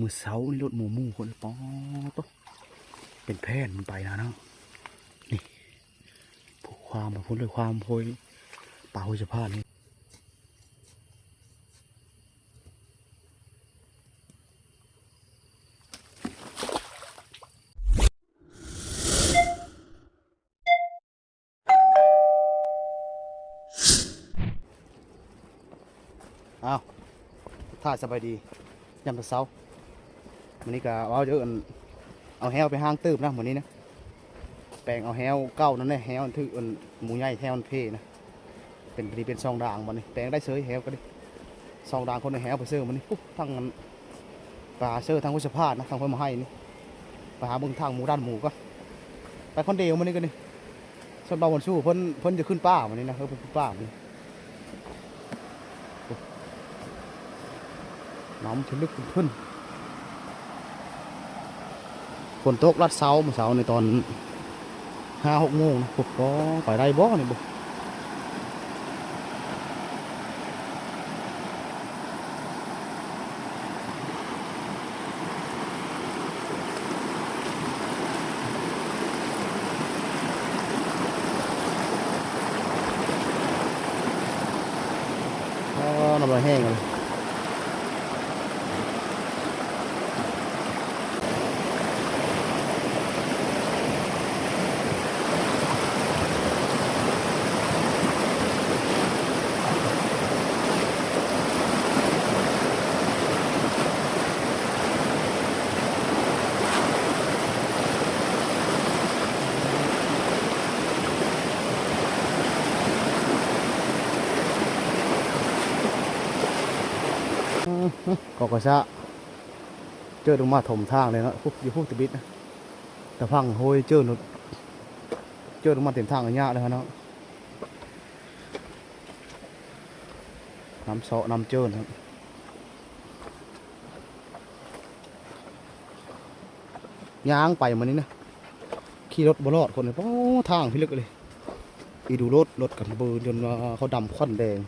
ມື້ເຊົ້ານີ້ລົດໝູໝູ່ຄົນ ປາດໂທ້ ເປັນແຜ່ນມັນໄປນະເນາະ. ນີ້ ພວກຄວາມໄປພຸ້ນເລີຍ ຄວາມໂພຍ ປ່າໂພຍສະພານນີ້. ອ້າວ ທັກທາຍສະບາຍດີຍາມເຊົ້າ. ມື້ນີ້ກະເວົ້າຢູ່ ອັນ ເອົາແຮ້ວໄປຫ້າງຕື່ມນະ ມື້ນີ້ນະ ແປງເອົາແຮ້ວເກົ່ານັ້ນແຫຼະ ແຮ້ວອັນຖືກ ອັນ ໝູໃຫຍ່ແຖວອັນເພນະ ເປັນ ນີ້ເປັນຊ່ອງດາງບັດນີ້ ແປງໄດ້ເສີຍ ແຮ້ວກໍດີ ຊ່ອງດາງຄົນໃນແຮ້ວໄປເສີຍມື້ນີ້ ປຸບ ທາງ ອັນ ໄປຫາເສີຍທາງຫ້ວຍສະພານນະ ທາງຫ້ວຍມະໄຮນີ້ ໄປຫາເບິ່ງທາງໝູດ້ານໝູກ່ອນ. ໄປຄົນດຽວມື້ນີ້ກໍນີ້ ສ່ວນບ່າວບຸນຊູເພິ່ນ ເພິ່ນຈະຂຶ້ນປ່າມື້ນີ້ນະ ເອີ ເພິ່ນຂຶ້ນປ່າມື້ນີ້. ນ້ຳພິລຶກຂຶ້ນ. ຝົນຕົກລັດເຊົາ ມື້ເຊົ້ານີ້ຕອນຫ້າຫົກໂມງນະ. ໂອ້ ໄປໄດ້ບໍ່ນີ້ບໍ່? ອໍ ນ້ຳລາຍແຫ້ງເລີຍ. ກອກກະຊະ ເຈີລົງມາຖົມທາງເລີຍເນາະ. ພຸ້ນ ຢູ່ພຸ້ນຕະບິດນະ ຕາພັງໂຫຍ ເຈີລົງ ເຈີລົງມາເຕັມທາງໄລຍະເລີຍເນາະ. ນ້ຳເຊາະນ້ຳເຈີນ ຍ່າງໄປມື້ນີ້ນະ ຂີ່ລົດບໍ່ລອດຄົນເລີຍ. ໂອ້ ທາງພິລຶກເລີຍ ອີດູລົດ ລົດກັນເບີ ຈົນວ່າເຂົາດຳຄວັນແດງ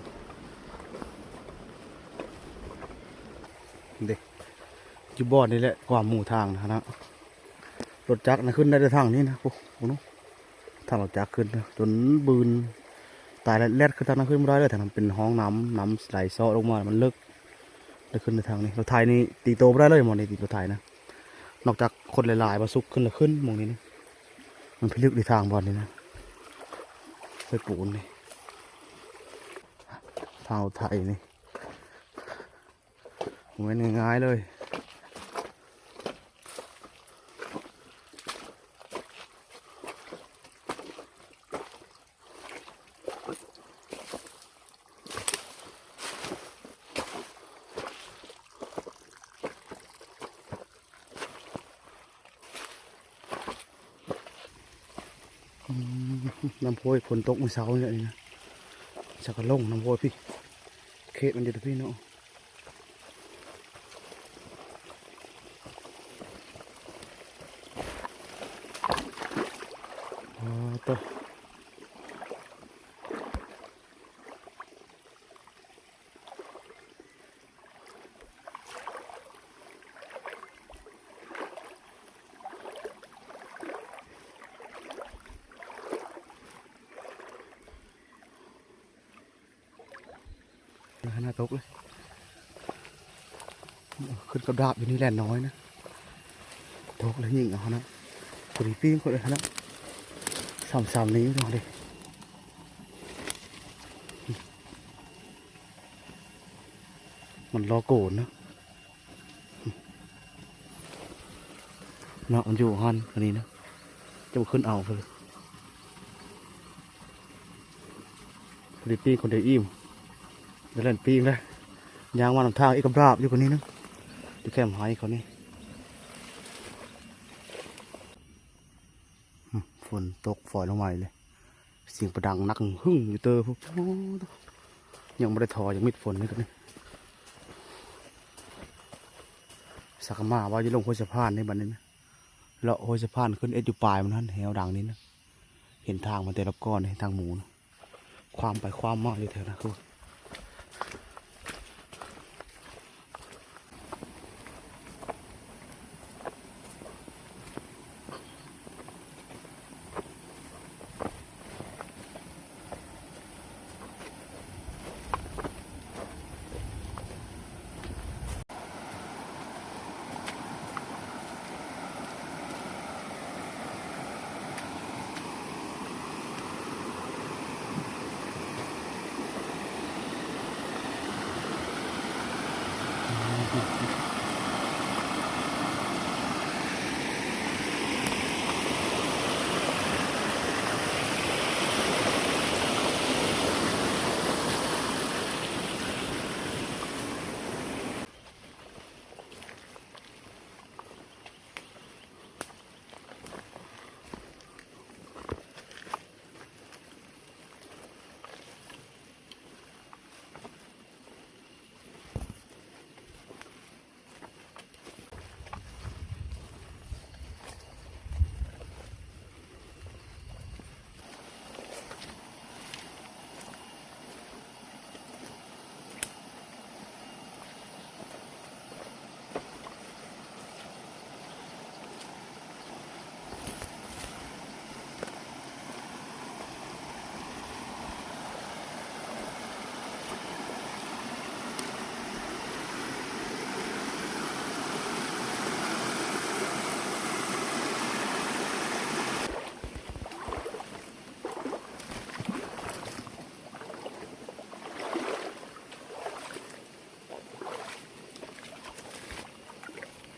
ເດ້. ຢູ່ບ່ອນນີ້ແຫຼະ ກວ່າໝູ່ທາງຫັ້ນນະ. ລົດຈັກນະຂຶ້ນໄດ້ແຕ່ທາງນີ້ນະ ໂອ້ໂຫ ທາງລົດຈັກຂຶ້ນນະ ຈົນບືນຕາຍແລ້ວ ແລ່ນຂຶ້ນທາງນັ້ນຂຶ້ນບໍ່ໄດ້ເລີຍ. ທາງນັ້ນເປັນຮ່ອງນ້ຳ ນ້ຳໄຫຼເຊາະລົງມາ ມັນເລິກ ໄດ້ຂຶ້ນໄດ້ທາງນີ້. ລົດໄຖນີ້ຕີໂຕບໍ່ໄດ້ເລີຍໝ່ອງນີ້ ຕີລົດໄຖນະ ນອກຈາກຄົນຫຼາຍໆມາຊຸກຂຶ້ນລະຂຶ້ນໝ່ອງນີ້ນະ. ມັນພິລຶກໃນທາງບ່ອນນີ້ນະ ໃສ່ປູນນີ້ ທາງລົດໄຖນີ້ ບໍ່ແມ່ນງ່າຍໆເລີຍ. ອືມ ນ້ຳໂພຍ ຝົນຕົກມື້ເຊົ້ານີ້ແຫຼະນີ້ນະ ສະກະລົງນ້ຳໂພຍພີ້ ເຂດມັນຢູ່ແຕ່ພີ້ເນາະ. ອໍ ໂຕ ໜ້າຕົກເລີຍ ຂຶ້ນກັບດາບຢູ່ນີ້ແລ່ນນ້ອຍນະ. ຕົກແລ້ວຍິງເອົາຫັ້ນນະ ພໍດີປີ້ງເຂົາເລີຍຫັ້ນນະ ຊ້ຳໆນີ້ເດ ມັນລໍໂກນນະ. ເນາະ ມັນຢູ່ຫັ້ນອັນນີ້ນະ ຈະບໍ່ຂຶ້ນເອົາເພິ່ນ ພໍດີປີ້ງຄົນດຽວອີ່ມ ດຽວແລ່ນປີ້ງເລີຍ. ຍ່າງມານຳທາງອີກກັບດາບຢູ່ກວ່ານີ້ນະ ຢູ່ແຄມໄຮ່ເຂົານີ້. ອືມ ຝົນຕົກຝອຍລົງມາອີກເລີຍ ສຽງປະດັງໜັກຫຶ່ງຢູ່ເຕີພຸ້ນ. ໂອ້ ຍັງບໍ່ໄດ້ທໍ ຍັງມິດຝົນນີ້ຕົວນີ້. ສັກກະໝ້າວ່າຢູ່ລົງຫ້ວຍສະພານນີ້ບັດນີ້ນະ ເລາະຫ້ວຍສະພານຂຶ້ນເອັດຢູ່ປາຍມັນຫັ້ນ ແຮ້ວດັງນີ້ນະ ເຫັນທາງມາແຕ່ລອບກ່ອນນີ້ ທາງໝູນະ. ຄວາມໄປຄວາມມາຢູ່ແຖວນັ້ນຄື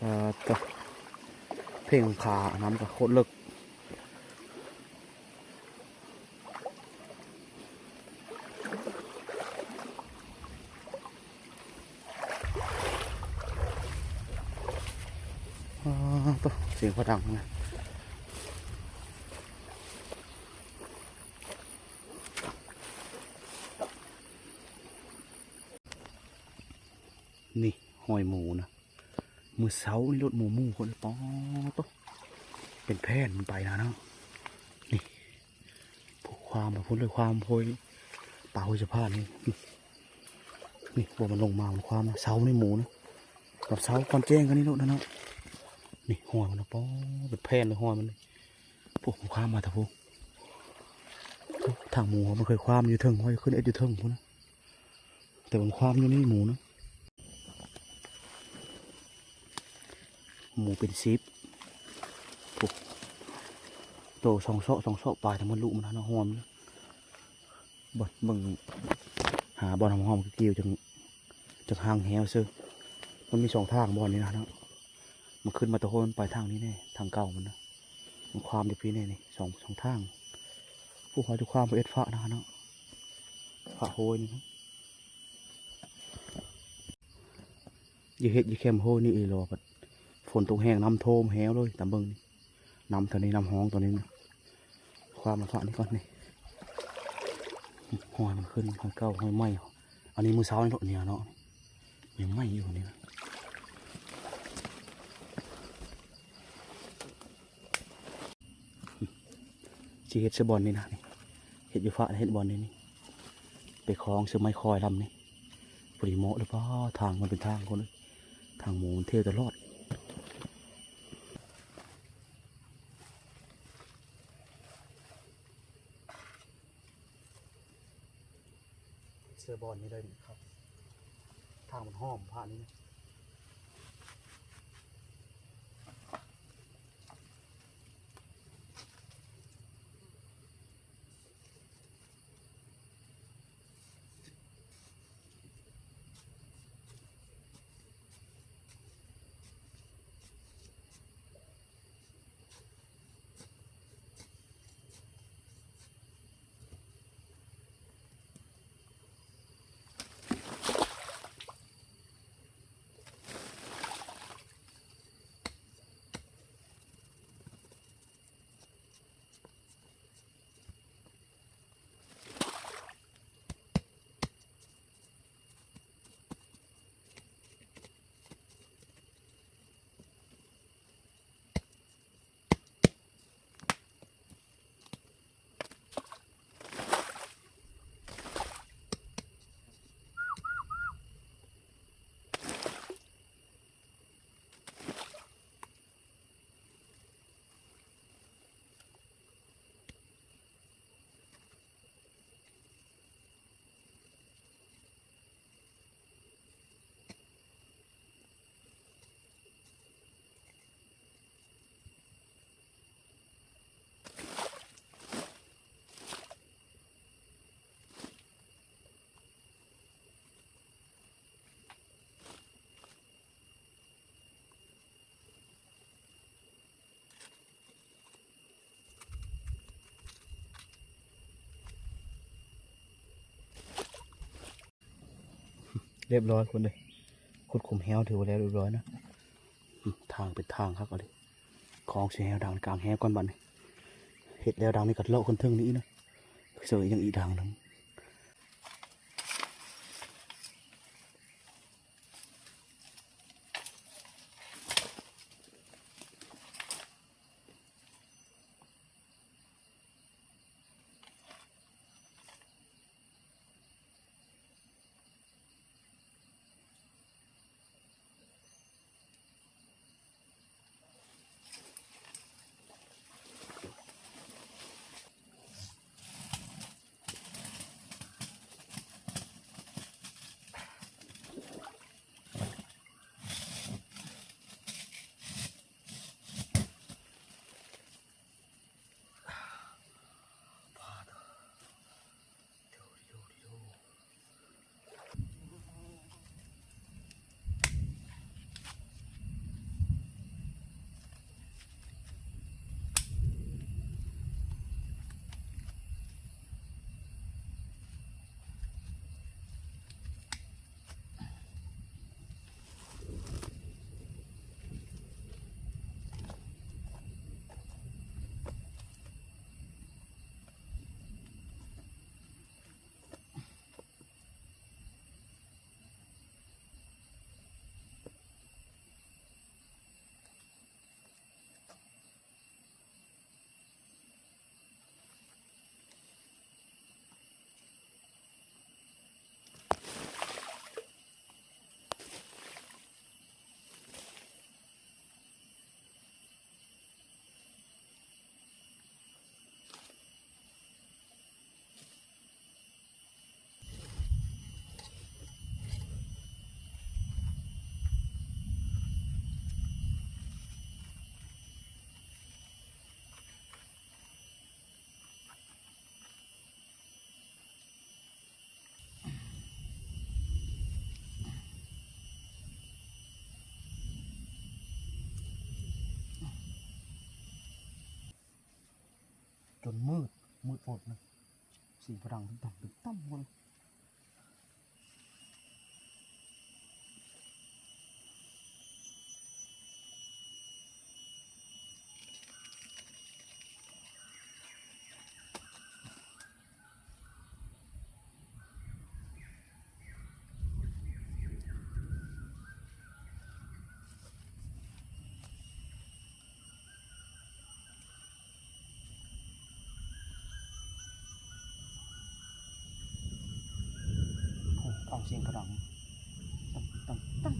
ເອີ ໂຕ ເພງຂານ້ຳກໍໂຄດເລິກ. ອໍ ໂຕ ສຽງພໍດັງນະ. ນີ້ຮອຍໝູນະ ມື້ເຊົ້ານີ້ໂລດໝູໝູຄົນ ປອດໂຕ ເປັນແຜ່ນມັນໄປນະເນາະ. ນີ້ ພວກຄວາມໄປພຸ້ນເລີຍ ຄວາມໂພຍ ປາໂພຍສະພານນີ້ ນີ້ ບໍ່ ມັນລົງມາ ມັນຄວາມນະ ເຊົ້ານີ້ໝູນະ ຕອນເຊົ້າກ່ອນແຈ້ງກັນນີ້ໂລດນະເນາະ. ນີ້ຮອຍມັນນະ ປອດ ເປັນແຜ່ນເລີຍຮອຍມັນ. ພວກມັນຄວາມມາແຕ່ພຸ້ນ ທາງໝູມັນເຄີຍຄວາມຢູ່ເທິງ ຮອຍຂຶ້ນເອັດຢູ່ເທິງພຸ້ນນະ. ແຕ່ມັນຄວາມຢູ່ນີ້ໝູນະ ໝູເປັນສິບ ໂອ້ ໂຕສອງເຊາະ ສອງເຊາະປາຍ ທັງໝົດລູກມັນນະ ຫອມຢູ່. ເບິ່ງ ເບິ່ງ ຫາບ່ອນຫອມໆ ກ່ຽວໆ ຈັ່ງ ຈັ່ງຫາງແຮວເຊີ. ມັນມີສອງທາງບ່ອນນີ້ນະເນາະ ມັນຂຶ້ນມາແຕ່ໂຮນ ໄປທາງນີ້ແດ່ ທາງເກົ່າມັນນະ ມັນຄວາມຢູ່ພີ້ແດ່ນີ້ ສອງ ສອງທາງ. ຜູ້ເຮົາຈະຄວາມໄປເອັດຝານະເນາະ ຝາໂຮຍນີ້ນະ. ຢູ່ເຮັດຢູ່ແຄມໂຮຍນີ້ອີ່ຫຼໍ ບັດຝົນຕົກແຮງ ນ້ຳຖ້ວມແຮງເລີຍ. ຕາມເບິ່ງນີ້ ນ້ຳເທົ່ານີ້ ນ້ຳຮອງຕົວນີ້ນະ. ຄວາມມາຝານີ້ກ່ອນນີ້ ຮອຍມັນຂຶ້ນ ຮອຍເກົ່າ ຮອຍໃໝ່ ອັນນີ້ມື້ເຊົ້ານີ້ເນາະ ນີ້ເນາະ ຍັງໃໝ່ຢູ່ນີ້ນະ. ຊິເຮັດໃສ່ບ່ອນນີ້ນະ ນີ້ ເຮັດຢູ່ຝາ ເຮັດບ່ອນນີ້ນີ້ ໄປຄອງໃສ່ໄມ້ຄອຍລຳນີ້ ພໍດີເໝາະເລີຍ. ປ້າ ທາງມັນເປັນທາງຄົນເອີຍ ທາງໝູມັນເທວຕະຫຼອດ. ເຊື່ອບ່ອນນີ້ເລີຍນີ້ຄັບ ທາງມັນຫອມຜ່ານນີ້ນະ. ຮຽບຮ້ອຍຄົນເອີຍ ຂຸດຂຸມແຮ້ວຖືວ່າແລ້ວຮຽບຮ້ອຍນະ. ອືມ ທາງເປັນທາງຄັກອີ່ຫຼີ ຄອງໃສ່ແຮ້ວ ດາງກາງແຮ້ວກ່ອນບັດນີ້. ເຮັດແລ້ວດາງນີ້ກໍເລາະຂຶ້ນເທິງນີ້ອີກນະ ເສີຍຫຍັງອີກດາງໜຶ່ງ. ອ ຈົນມືດ ມືດໂພດນະ ສຽງປະດັງຕຶ້ມຕ່ຳ ຕຶ້ມຕ່ຳພຸ້ນ. ໂອ້ ຟັງສຽງກະດັງ ຕັງ ຕັງ ຕັງ.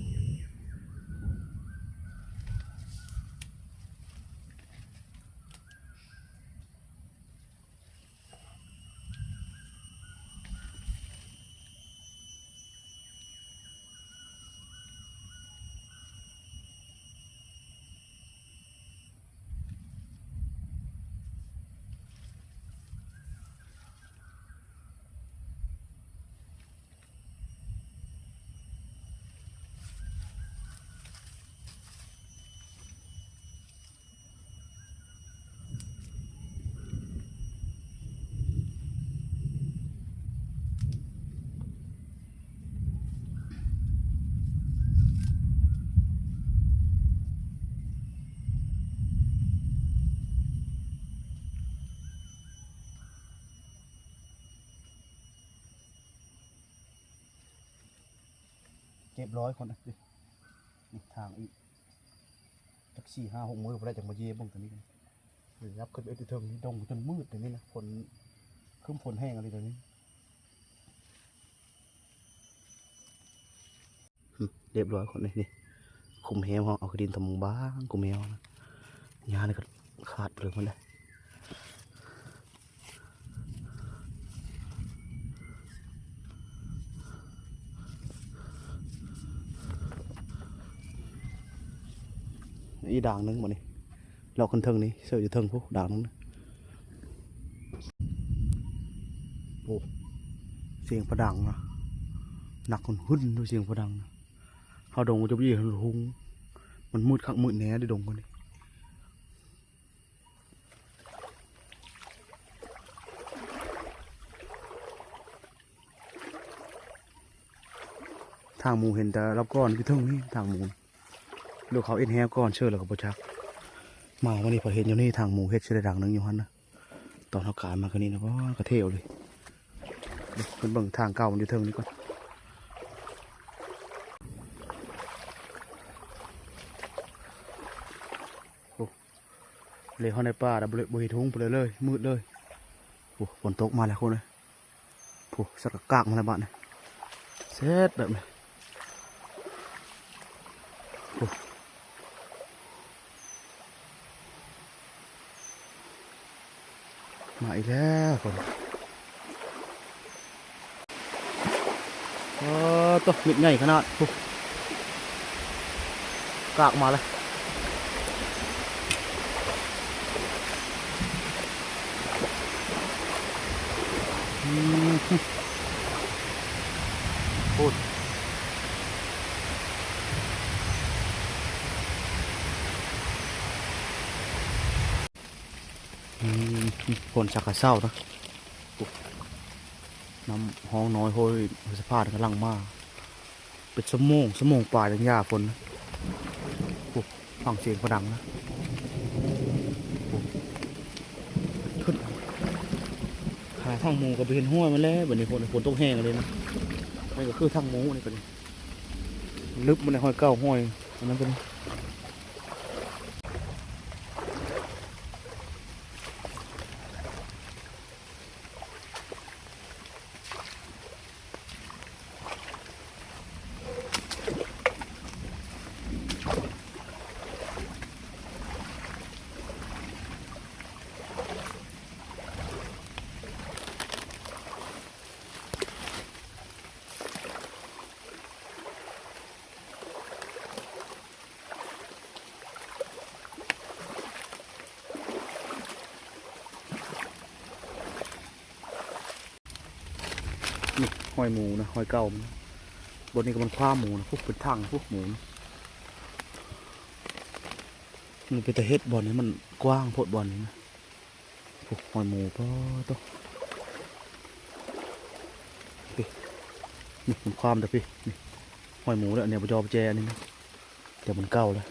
ເຈັດຮ້ອຍຄົນ ນີ້ທາງອີກຈັກສີ່ຫ້າຫົກມື້ພຸ້ນແຫຼະ ຈັ່ງມາເຢ້ເບິ່ງຕົວນີ້ກັນ. ໄດ້ຮັບຂຶ້ນໄປເທິງນີ້ ດົງຈົນມືດຕົວນີ້ນະ ຝົນ ຄຶ້ມຝົນແຮງອີ່ຫຼີຕົວນີ້. ຮຶ ຮຶ ຮຽບຮ້ອຍຄົນເລີຍນີ້ ຄຸມແຮວເຮົາ ເອົາຂີ້ດິນຖມບາງໆ ຄຸມແຮວນະ ຫຍ້ານີ້ກໍຂາດໄປເລີຍໝົດເລີຍ. ອີກດ່າງໜຶ່ງບັດນີ້ ເລາະຂຶ້ນເທິງນີ້ ເສີດຢູ່ເທິງພຸ້ນ ດ່າງໜຶ່ງ. ໂອ້ ສຽງປະດັງນະ ໜັກຫຶ່ນໆ ຢູ່ສຽງປະດັງນະ. ເຮົາດົງຢູ່ຈະບໍ່ເຫັນຫຸງ ມັນມືດຄັກມືດແນ່ເດ້ ດົງຄົນນີ້. ທາງໝູເຫັນແຕ່ລອບກ່ອນຢູ່ເທິງນີ້ ທາງໝູ ຫຼືເຂົາເອັດແຮວກ່ອນເຊີ ແລ້ວກໍບໍ່ຈັກ. ມາມື້ນີ້ພໍເຫັນຢູ່ນີ້ ທາງໝູເຮັດຊິໄດ້ດັງໜຶ່ງຢູ່ຫັ້ນນະ. ຕອນເຮົາກາຍມາຄືນນີ້ນະ ໂອ້ຍ ກະເທວເລີຍ. ເບິ່ງ ເບິ່ງທາງເກົ່າມັນຢູ່ເທິງນີ້ກ່ອນ. ໂອ້ ເລຮອດໃນປ່າແລ້ວ ບໍ່ເຫັນ ບໍ່ເຫັນຫຸງພຸ້ນເລີຍ ມືດເລີຍ. ໂອ້ ຝົນຕົກມາແລ້ວຄົນເອີຍ. ໂອ້ ສັກກະກາກມາແລ້ວບາດນີ້ ເສັດແບບນີ້. ໂອ້ ມາອີກແລ້ວຄົນ. ເອີ ໂຕ ເມັດໃຫຍ່ຂະໜາດ ໂອ້ ກາກມາແລ້ວ. ອືມ ໂອ້ ອືມ ຝົນສັກກະເຊົານະ. ໂອ້ ນ້ຳຮ່ອງນ້ອຍຫ້ວຍສະພານກຳລັງມາ ເປັນຊົ່ວໂມງ ຊົ່ວໂມງປາຍຍັງຢ່າຝົນນະ. ໂອ້ ຟັງສຽງປະດັງນະ. ໂອ້ ຂຶ້ນ ຫາທາງໝູກໍບໍ່ເຫັນຫ້ວຍມັນແລ້ວ ບັດນີ້ຝົນ ຝົນຕົກແຮງເລີຍນະ. ອັນນີ້ກໍຄືທາງໝູນີ້ກໍດີ ລຶບມັນໃນຫ້ວຍເກົ່າ ຫ້ວຍອັນນັ້ນກໍດີ. ນີ້ ຫ້ອຍໝູນະ ຫ້ອຍເກົ່າມັນ. ບ່ອນນີ້ກໍມັນຄວາມໝູນະ ພຸ້ນເປັນຖັງພຸ້ນໝູນະ. ມັນເປັນຕາເຮັດ ບ່ອນນີ້ມັນກວ້າງໂພດ ບ່ອນນີ້ນະ. ໂອ້ ຮອຍໝູ ປາໂຕ ນີ້ ນີ້ ຄວາມເດີພີ່ ນີ້ ຮອຍໝູແລ້ວ ແນວບໍ່ຈໍແຈອັນນີ້ນະ ແຕ່ມັນເກົ່າແລ້ວ.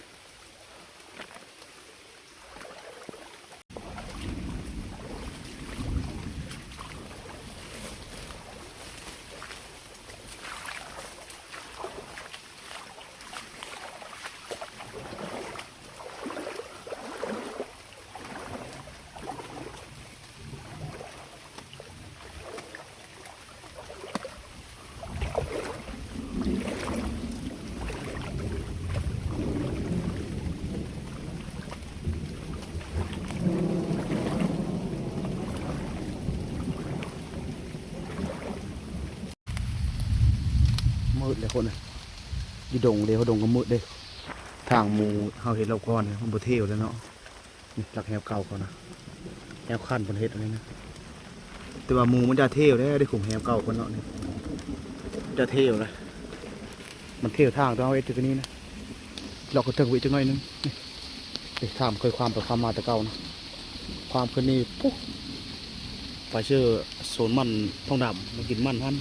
ມືດເລີຍຄົນເອີຍ ຢູ່ດົງເດ້ ເຮົາດົງກໍມືດເດ້ ທາງໝູເຮົາເຮັດລອບກ່ອນ ມັນບໍ່ເທວແລ້ວເນາະ. ນີ້ຫຼັກແຮວເກົ່າເຂົານະ ແຮວຄັນເພິ່ນເຮັດອັນນີ້ນະ ແຕ່ວ່າໝູມັນຈະເທວແລ້ວ ໄດ້ຂຸມແຮວເກົ່າເພິ່ນເນາະ ນີ້ຈະເທວນະ ມັນເທວທາງຕ້ອງເຮັດຄືນີ້ນະ ລອກກະເທິງໄປອີກຈັກໜ້ອຍໜຶ່ງ ນີ້ ນີ້ທາງເຄີຍຄວາມໄປຄວາມມາແຕ່ເກົ່ານະ ຄວາມຂຶ້ນນີ້ ປຸ ໄປເຊີສວນມັນທອງດຳ ມາກິນມັນຫັ້ນ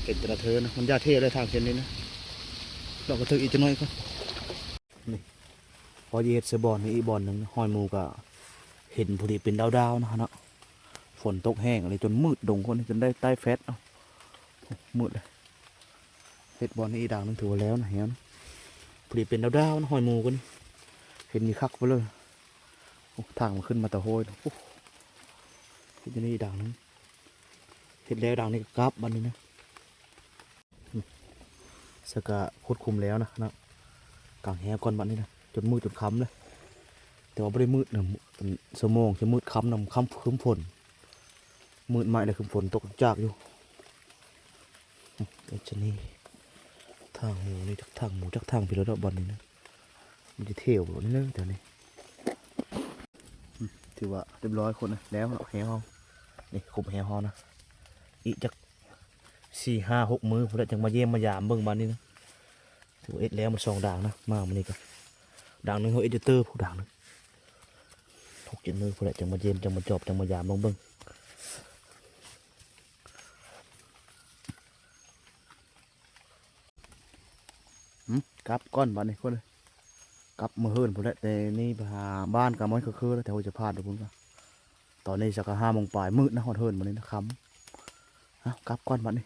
ເຮັດແຕ່ລະເທີນນະ ມັນຈະເທວແລ້ວທາງເສັ້ນນີ້ນະ ລອກກະເທິງອີກຈັກໜ້ອຍກ່ອນ ນີ້ ພໍຊິເຮັດໃສ່ບ່ອນນີ້ອີກບ່ອນໜຶ່ງ ຮອຍໝູກໍເຫັນຜູ້ທີ່ເປັນດາວໆນະເນາະ ຝົນຕົກແຮງເລີຍ ຈົນມືດດົງຄົນ ຈົນໄດ້ໃຕ້ແຟດ ເອົ້າ ມືດເລີຍ ເຮັດບ່ອນນີ້ອີກດ່າງໜຶ່ງ ຖືວ່າແລ້ວນະ ເຫັນ ຜູ້ທີ່ເປັນດາວໆນະ ຮອຍໝູກໍນີ້ ເຫັນນີ້ຄັກໄປເລີຍ ໂອ້ ທາງມັນຂຶ້ນມາແຕ່ຫ້ວຍ ໂອ້ ເຮັດຢູ່ນີ້ອີກດ່າງໜຶ່ງ ເຮັດແລ້ວດ່າງນີ້ກໍກັບບັດນີ້ນະ ສະກະຂຸດຂຸມແລ້ວນະເນາະ ກາງແຮວກ່ອນບັດນີ້ນະ ຈົນມືດຈົນຄ່ຳເລີຍ ແຕ່ວ່າບໍ່ໄດ້ມືດນະ ເປັນຊົ່ວໂມງ ຊິມືດຄ່ຳນຳ ຄ່ຳຄຶ້ມຝົນ ມືດໄມ້ແລ້ວຄຶ້ມຝົນຕົກຈາກຢູ່ ອືມ ເຮັດຈັ່ງນີ້ ທາງໝູນີ້ ຈັກທາງໝູ ຈັກທາງພີ້ແລ້ວດອກ ບ່ອນນີ້ນະ ມັນຊິເທວບໍ່ນີ້ເດີ ແຖວນີ້ ອືມ ຖືວ່າຮຽບຮ້ອຍຄົນນະ ແລ້ວເນາະ ແຮວເຮົາ ນີ້ຂຸມແຮວເຮົານະ ອີກຈັກ ສີ່ຫ້າຫົກມື້ພຸ້ນແຫຼະ ຈັ່ງມາຢ້ຽມມາຢາມເບິ່ງບາດນີ້ນະ ຖືວ່າເຮັດແລ້ວໝົດສອງດ່າງນະ ມາມື້ນີ້ກໍດ່າງໜຶ່ງ ເຮົາເຮັດຢູ່ເຕີພຸ້ນດ່າງໜຶ່ງ ຫົກເຈັດມື້ພຸ້ນແຫຼະ ຈັ່ງມາຢ້ຽມ ຈັ່ງມາຈອບ ຈັ່ງມາຢາມລອງເບິ່ງ. ອືມ ກັບກ່ອນບາດນີ້ຄົນເອີຍ ກັບເມືອເຮືອນພຸ້ນແຫຼະ ແຕ່ນີ້ໄປຫາບ້ານກໍມັນຄືໆແລ້ວ ແຖວຫ້ວຍຈະພາດພຸ້ນກໍ ຕອນນີ້ສັກຫ້າໂມງປາຍ ມືດນະ ຮອດເຮືອນບາດນີ້ນະ ຄ່ຳ ເອົ້າ ກັບກ່ອນບາດນີ້.